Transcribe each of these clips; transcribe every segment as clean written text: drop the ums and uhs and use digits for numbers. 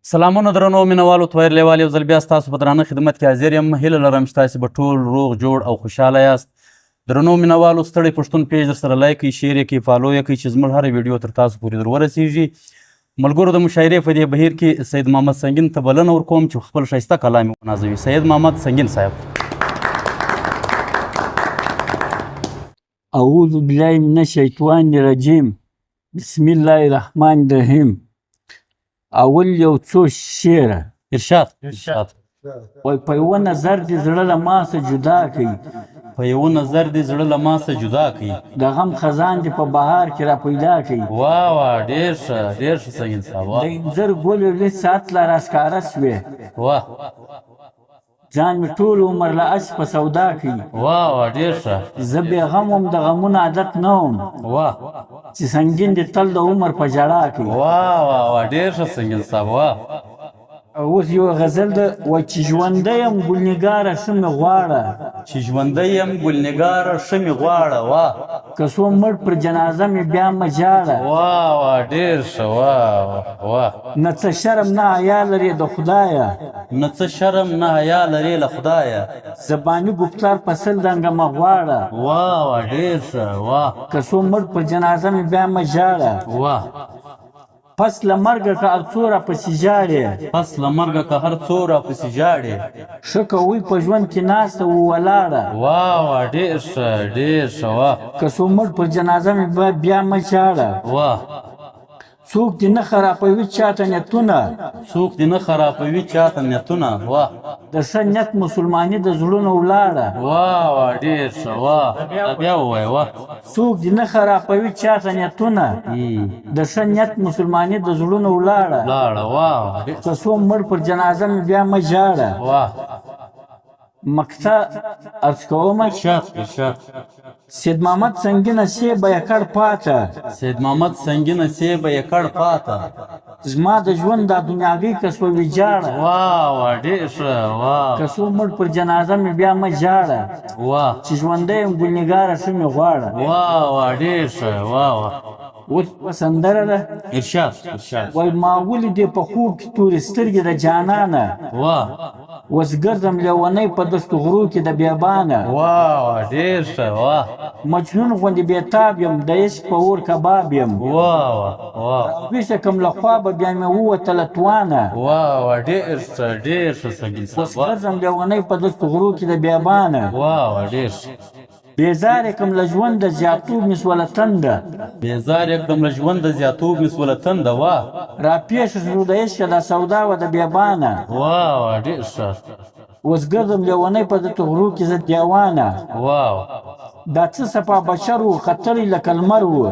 سلامونه درنو مینوالو، تویر لیوال، یو ځل بیا ستاسو په درانه خدمت کې حاضر یم. هیله لرم چې تاسې به ټول روغ جوړ او خوشحاله یاست. درنو مینوالو، ستړی پښتون page در سره like کړئ، share یې کړئ، follow یې کړئ چې زموږ هره ویډیو تر تاسو پورې در ورسېږي. ملګرو، د مشاعرې په دې بهیر کې سید محمد سنګین ته بلنه ورکوم چې خپل ښایسته کلام یې ونازوي. سید محمد سنګین صاحب. اعوذ بالله من الشیطان الرجیم، بسم الله الرحمن الرحیم. اول یو څو شعره. ارشاد، ارشاد. وای په یوه نظر دې زړه له ما څخه جدا کړي، په یوه نظر دې زړه له ما څخه جدا کړي، د غم خزان دې په بهار کې را پیدا کړي. واه واه، ډېر ښه، ډېر ښه سنګین صاحب، واه. د انځر ګل لږ ساعت لا راښکاره سوې، واه. ځان مې ټول عمر له اس په سودا کړي. واه واه، ډېر ښه. زه بې غم وم، د غمونو عادت نه وم، واه. چې سنګین دې تل د عمر په ژړا کړي. واه واه واه، ډېر ښه سنګین صاحب، واه. اوس یو غزل ده، وای چې ژوندی یم ګلنګاره ښه مې غواړه، چې ژوندی یم ګلنګاره ښه مې غواړه، واه. که څو مړ پر جنازه مې بیا مه ژاړه. واه واه، ډېر ښه، واه واه. نه څه شرم نه حیا لرې د خدایه، نه څه شرم نه حیا لرې له خدایه، زباني ګفتار په سل رنګه مه غواړه. واه واه، ډېر ښه، واه. که څو مړ پر جنازه مې بیا مه ژاړه. واه. پس له مرګه که هر څو راپسې ژاړې، پس له مرګه که هر څو راپسې ژاړې، ښه کوئ په ژوند کې ناسته و ولاړه. واه واه، ډېر ښه، ډېر ښه، واه. که څو مړ پر جنازه مې بیا مه ژاړه. واه. څوک دې نه خرابوي چاته نیتونه، څوک دې نه خرابوي چاته نیتونه، واه. د ښه نیت مسلماني د زړونو ولاړه. واه واه، ډېر ښه، واه. دا بیا ووایه، واه. څوک دې نه خرابوي چاته نیتونه، د ښه نیت مسلماني د زړونو ولاړه. لاړه، واه. که څو مړ پر جنازه مې بیا مه ژاړه. واه. مقطع عرض کومه. ارشاد، ارشاد. سید محمد سنګینه سې به یې کړ پاته، سید محمد سنګینه سې به یې کړ پاته، زما د ژوند دا دنیاګۍ که سوه ویجاړه. واه واه، ډېر ښه، واه. که څو مړ پر جنازه مې بیا مه ژاړه، واه. چې ژوندی یم ګلنګاره ښه مې غواړه. واه واه، ډېر ښه، واه واه. اوس په سندره ده. ارشاد، ارشاد. وای ما ولیدې په خوب کې تورې سترګې د جانانه، واه. اوس ګرځم لیونی په دښتو غرو کې د بیابانه. واه واه، ډېر ښه، واه. مجنون غوندې بېتاب یم، د عشق په اور کباب یم. واه واه واه. راویښه کم له خوابه بیا مې ووتله توانه. واه واه، ډېر ښه، ډېر ښه سنګین صاحب، اوس ګرځم لیونی په دښتو غرو کې د بیابانه. واه واه، ډېر ښه. بېزار یې کړم له ژونده زیاتوب مې سوله تنده، بېزار یې کړم له ژونده زیاتوب مې سوله تنده، واه. راپېښه شو د عشق دا سودا وه د بیابانه. واه واه، ډېر ښه. اوس ګرځم لیونی په دښتو غرو کې زه دیوانه. واه. دا څه صفا بشر و ختلی لکه لمر و،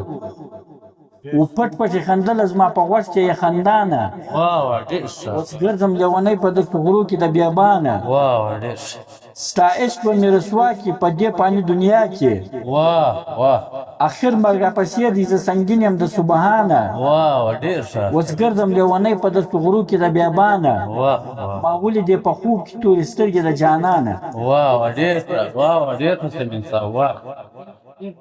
و پټ پټ یې خندله زما په غوږ کې یې خندانه. واه واه، ډېر ښه. اوس ګرځم لیونی په دښتو غرو کې د بیابانه. واه واه، ډېر ښه. ستا عشق به مې رسوا کړي په دې فاني دنیا کې. واه واه. اخر مرګ راپسې دی، زه سنګین یم د سبحانه. واه واه، ډېر ښه. اوس ګرځم لیونی په دښتو غرو کې د بیابانه. واه واه. ما ولیدې په خوب کې تورې سترګې د جانانه. واه واه، ډېر ښه. واه واه، ډېر ښه سنګین صاحب، واه.